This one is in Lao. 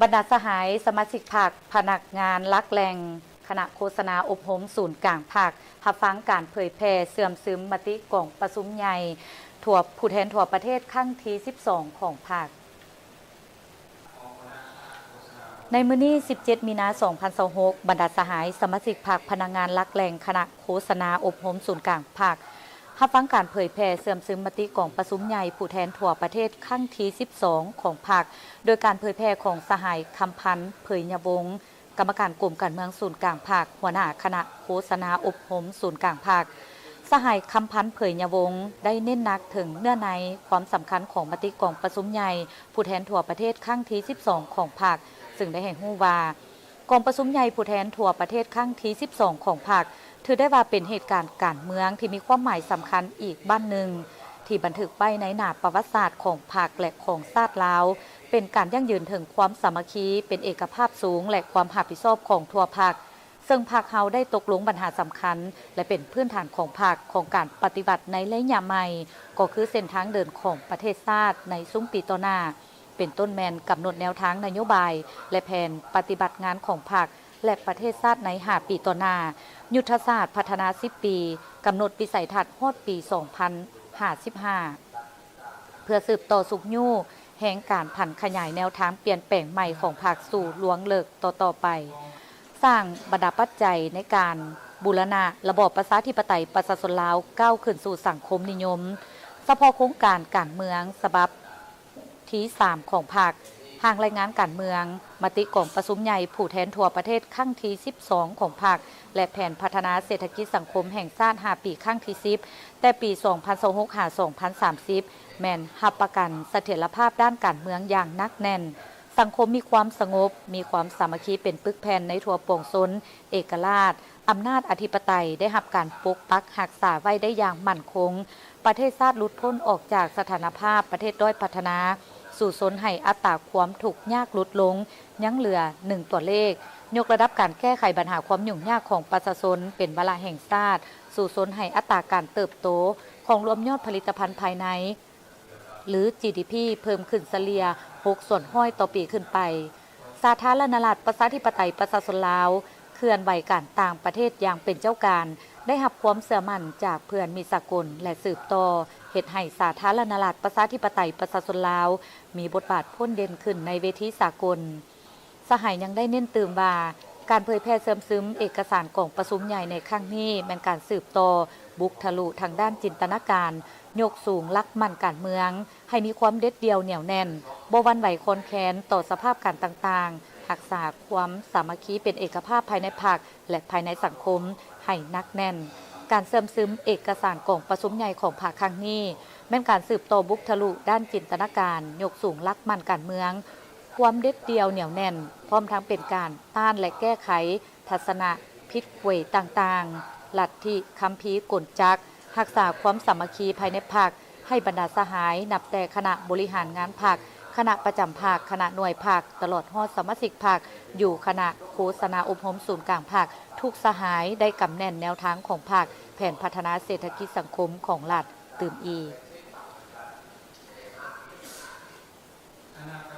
ບັນດາສະຫາຍສະມາຊິກພັກ, ພະນັກງານຫຼັກແຫຼ່ງ, ຄະນະໂຄສະນາອົບຮົມສູນກາງພັກ ຮັບຟັງການເຜີຍແຜ່ເຊື່ອມຊຶມມະຕິກອງປະຊຸມໃຫຍ່ທົ່ວ ຜູ້ແທນທົ່ວປະເທດຄັ້ງທີສິບສອງຂອງພັກ. ໃນມື້ນີ້ ສິບເຈັດ ມີນາ ສອງພັນຊາວຫົກ, ບັນດາສະຫາຍສະມາຊິກພັກ, ພະນັກງານຫຼັກແຫຼ່ງ, ຄະນະໂຄສະນາອົບຮົມສູນກາງພັກ ຮັບຟັງການເຜີຍແຜ່ເຊື່ອມຊຶມມະຕິກອງປະຊຸມໃຫຍ່ຜູ້ແທນທົ່ວປະເທດຄັ້ງທີສິບສອງຂອງພັກ ໂດຍການເຜີຍແຜ່ຂອງສະຫາຍ ຄຳພັນ ເຜີຍຍະວົງ, ກຳມະການກົມການເມືອງສູນກາງພັກ, ຫົວໜ້າຄະນະໂຄສະນາອົບຮົມສູນກາງພັກ. ສະຫາຍ ຄຳພັນ ເຜີຍຍະວົງ ໄດ້ເນັ້ນໜັກເຖິງເນື້ອໃນຄວາມສຳຄັນຂອງມະຕິກອງປະຊຸມໃຫຍ່ຜູ້ແທນທົ່ວປະເທດຄັ້ງທີສິບສອງຂອງພັກ, ຊຶ່ງໄດ້ໃຫ້ຮູ້ວ່າ ກອງປະຊຸມໃຫຍ່ຜູ້ແທນທົ່ວປະເທດຄັ້ງທີສິບສອງຂອງພັກ ຖືໄດ້ວ່າເປັນເຫດການການເມືອງທີ່ມີຄວາມໝາຍສຳຄັນອີກບັ້ນໜຶ່ງ ທີ່ບັນທຶກໄວ້ໃນໜ້າປະຫວັດສາດຂອງພັກ ແລະ ຂອງຊາດລາວ, ເປັນການຢັ້ງຢືນເຖິງຄວາມສາມັກຄີ, ເປັນເອກະພາບສູງ ແລະ ຄວາມຮັບຜິດຊອບຂອງທົ່ວພັກ, ເຊິ່ງພັກເຮົາໄດ້ຕົກລົງບັນຫາສຳຄັນ ແລະ ເປັນພື້ນຖານຂອງພັກ, ຂອງການປະຕິວັດໃນໄລຍະໃໝ່, ກໍຄືເສັ້ນທາງເດີນຂອງປະເທດຊາດໃນຊຸມປີຕໍ່ໜ້າ. ເປັນຕົ້ນແມ່ນກຳນົດແນວທາງນະໂຍບາຍ ແລະ ແຜນປະຕິບັດງານຂອງພັກ ແລະ ປະເທດຊາດໃນຫ້າປີຕໍ່ໜ້າ, ຍຸດທະສາດພັດທະນາສິບປີ, ກຳນົດວິໄສທັດຮອດປີສອງພັນຫ້າສິບຫ້າ ເພື່ອສືບຕໍ່ຊຸກຍູ້ແຮງການຜັນຂະຫຍາຍແນວທາງປ່ຽນແປງໃໝ່ຂອງພັກສູ່ລວງເລິກຕໍ່ໆໄປ, ສ້າງບັນດາປັດໄຈໃນການບູລະນະລະບອບປະຊາທິປະໄຕປະຊາຊົນລາວ ກ້າວຂຶ້ນສູ່ສັງຄົມນິຍົມ. ສະເພາະໂຄງການການເມືອງສະບັບ ທີສາມຂອງພັກ, ຮ່າງລາຍງານການເມືອງ, ມະຕິກອງປະຊຸມໃຫຍ່ຜູ້ແທນທົ່ວປະເທດຄັ້ງທີສິບສອງຂອງພັກ ແລະ ແຜນພັດທະນາເສດຖະກິດສັງຄົມແຫ່ງຊາດຫ້າປີຄັ້ງທີສິບ ແຕ່ປີສອງພັນຊາວຫົກຫາສອງພັນສາມສິບ ແມ່ນຮັບປະກັນສະຖຽນລະພາບດ້ານການເມືອງຢ່າງໜັກແໜ້ນ, ສັງຄົມມີຄວາມສະຫງົບ, ມີຄວາມສາມັກຄີເປັນປຶກແຜ່ນໃນທົ່ວປວງຊົນ, ເອກະລາດ, ອຳນາດອະທິປະໄຕໄດ້ຮັບການປົກປັກຮັກສາໄວ້ໄດ້ຢ່າງໝັ້ນຄົງ, ປະເທດຊາດຫຼຸດພົ້ນອອກຈາກສະຖານະພາບປະເທດດ້ອຍພັດທະນາ, ສູ້ຊົນໃຫ້ອັດຕາຄວາມທຸກຍາກຫຼຸດລົງ, ຍັງເຫຼືອໜຶ່ງຕົວເລກ, ຍົກລະດັບການແກ້ໄຂບັນຫາຄວາມຫຍຸ້ງຍາກຂອງປະຊາຊົນເປັນວາລະແຫ່ງຊາດ, ສູ້ຊົນໃຫ້ອັດຕາການເຕີບໂຕຂອງລວມຍອດຜະລິດຕະພັນພາຍໃນ ຫຼື ຈີດີພີ ເພີ່ມຂຶ້ນສະເລ່ຍຫົກສ່ວນຮ້ອຍຕໍ່ປີຂຶ້ນໄປ. ສາທາລະນະລັດ ປະຊາທິປະໄຕ ປະຊາຊົນລາວ ເຄື່ອນໄຫວການຕ່າງປະເທດຢ່າງເປັນເຈົ້າການ, ໄດ້ຮັບຄວາມເຊື່ອໝັ້ນຈາກເພື່ອນມິດສາກົນ ແລະ ສືບຕໍ່ເຮັດໃຫ້ສາທາລະນະລັດ ປະຊາທິປະໄຕ ປະຊາຊົນລາວ ມີບົດບາດພົ້ນເດັ່ນຂຶ້ນໃນເວທີສາກົນ. ສະຫາຍຍັງໄດ້ເນັ້ນຕື່ມວ່າ ການເຜີຍແຜ່ເຊື່ອມຊຶມເອກະສານກອງປະຊຸມໃຫຍ່ໃນຄັ້ງນີ້ ແມ່ນການສືບຕໍ່ບຸກທະລຸທາງດ້ານຈິນຕະນາການ, ຍົກສູງຫຼັກໝັ້ນການເມືອງ ໃຫ້ມີຄວາມເດັດດ່ຽວໜຽວແໜ້ນ, ບໍ່ຫວັ່ນໄຫວຄອນແຄນຕໍ່ສະພາບການຕ່າງໆ, ຮັກສາຄວາມສາມັກຄີເປັນເອກະພາບພາຍໃນພັກ ແລະ ພາຍໃນສັງຄົມໃຫ້ໜັກແໜ້ນ. ການເຊື່ອມຊຶມເອກະສານກອງປະຊຸມໃຫຍ່ຂອງພັກຄັ້ງນີ້ ແມ່ນການສືບຕໍ່ບຸກທະລຸດ້ານຈິນຕະນາການ, ຍົກສູງຫຼັກໝັ້ນການເມືອງ, ຄວາມເດັດດ່ຽວໜຽວແໜ້ນ, ພ້ອມທັງເປັນການຕ້ານ ແລະ ແກ້ໄຂທັດສະນະຜິດເພຕ່າງໆ, ລັດທິຄຳພີກົນຈັກ, ຮັກສາຄວາມສາມັກຄີພາຍໃນພັກ ໃຫ້ບັນດາສະຫາຍ ນັບແຕ່ຄະນະບໍລິຫານງານພັກ, ຄະນະປະຈຳພັກ, ຄະນະໜ່ວຍພັກ, ຕະຫຼອດຮອດສະມາຊິກພັກ ຢູ່ຄະນະໂຄສະນາອົບຮົມສູນກາງພັກ, ທຸກສະຫາຍໄດ້ກຳແໜ້ນແນວທາງຂອງພັກ, ແຜນພັດທະນາເສດຖະກິດສັງຄົມຂອງລັດຕື່ມອີກ.